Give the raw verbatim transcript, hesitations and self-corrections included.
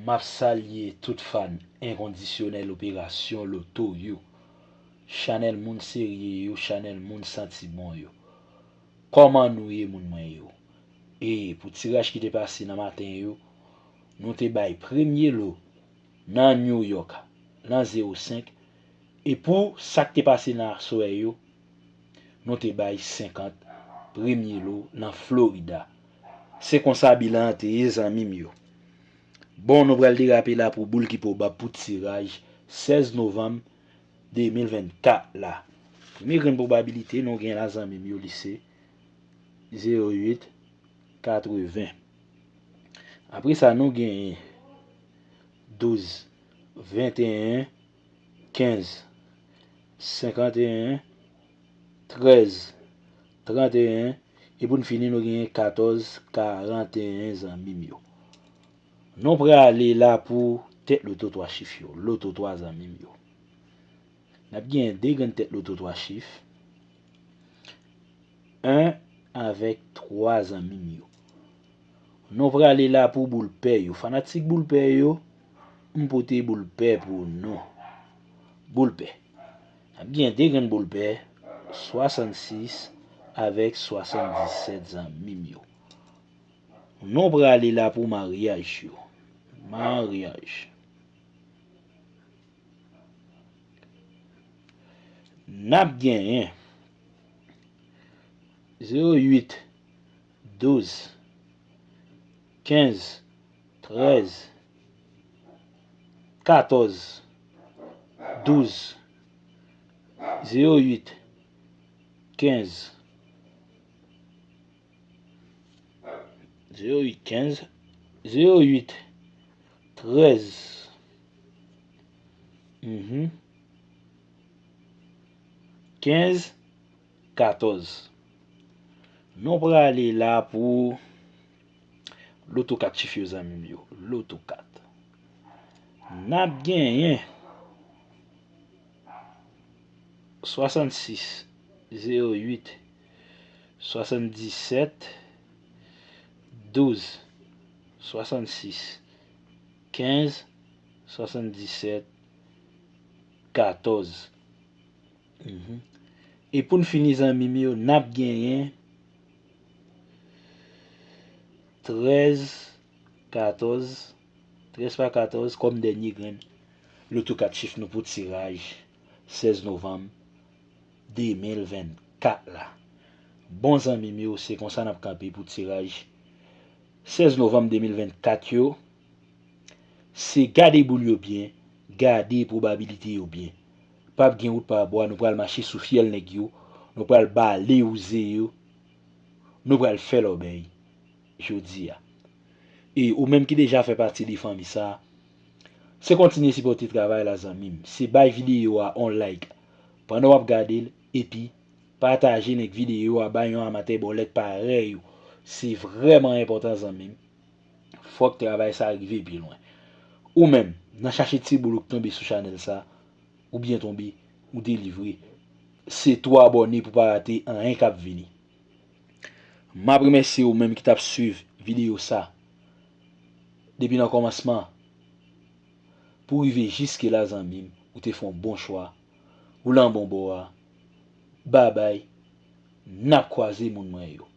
M ap salye tout fan enkondisyonèl operasyon loto yo, chanèl moun serye yo, chanèl moun santi bon yo. Kòman nou ye, moun mwen yo? E pou tiraj ki te pase nan maten yo, nou te bay premye lo nan New York, nan zewo senk, e pou sa k te pase nan aswè yo, nou te bay senkant premye lo nan Florida. Se konsa bilan an te ye, zanmi m yo. Bon, nou pral derape la pou boul ki pwobab pou tiraj sèz novanm de mil vennkat la. Premye grenn pwobabilite nou gen la, zanmi m yo, li se zewo uit, katreven. Apre sa, nou genyen douz, venteyen, kenz, senkanteyen, trèz, tranteyen, e pou n fini, nou genyen katòz, karanteyen, zanmi m yo. Nou prale la pou tèt loto twa chif yo, loto twa, zanmi m yo. N ap gen de grenn tèt loto twa chif, en avèk twa, zanmi m yo. Nou prale la pou boul pè yo. Fanatik boul pè yo, m pote boul pè pou nou. Boul pè. N ap gen de grenn boul pè, swasannsis avèk swasanndisèt, zanmi m yo. Nou prale la pou maryaj yo. Maryaj. N ap genyen zewo uit, douz, kenz, trèz, katòz, douz, zewo uit, kenz, zewo uit, kenz, zewo uit, trèz, mhm, kenz, katòz. Nou prale la pou loto kat chif yo, zanmi m yo. Loto kat. N ap genyen swasannsis, zewo uit, swasanndisèt, douz, swasannsis, kenz, swasanndisèt, katòz. Mhm. E pou n fini, zanmi m yo, n ap genyen trèz, katòz, trèz pa katòz kòm dènye grenn loto kat chif nou pou tiraj sèz novanm de mil vennkat la. Bon, zanmi m yo, se konsa n ap kanpe pou tiraj sèz novanm de mil vennkat yo. Se gade boul yo byen, gade pwobabilite yo byen. P ap gen wout pa bwa, nou pral mache sou fyèl nèg yo, nou pral bale wouze yo, nou pral fè lòbèy jodi a. E ou menm ki deja fè pati de fanmi sa, se kontinye sipòte travay la, zanmi m. Se bay videyo a on like pandan w ap gade l, epi pataje link videyo a bay yon amatè bòlèt parèy ou. Se vrèman enpòtan, zanmi m. Fòk travay sa rive pi lwen. Ou menm, nan chache ti boul ou k tonbe sou chanèl sa, ou byen tonbe, ou delivre. Se tou abòne pou pa rate anyen k ap vini. M ap remèsye ou menm ki t ap swiv videyo sa depi nan kòmansman pou rive jiske la, zanmi m. Ou te fè yon bon chwa. Ou lan bon bò a. Babay. N ap kwaze, moun mwen yo.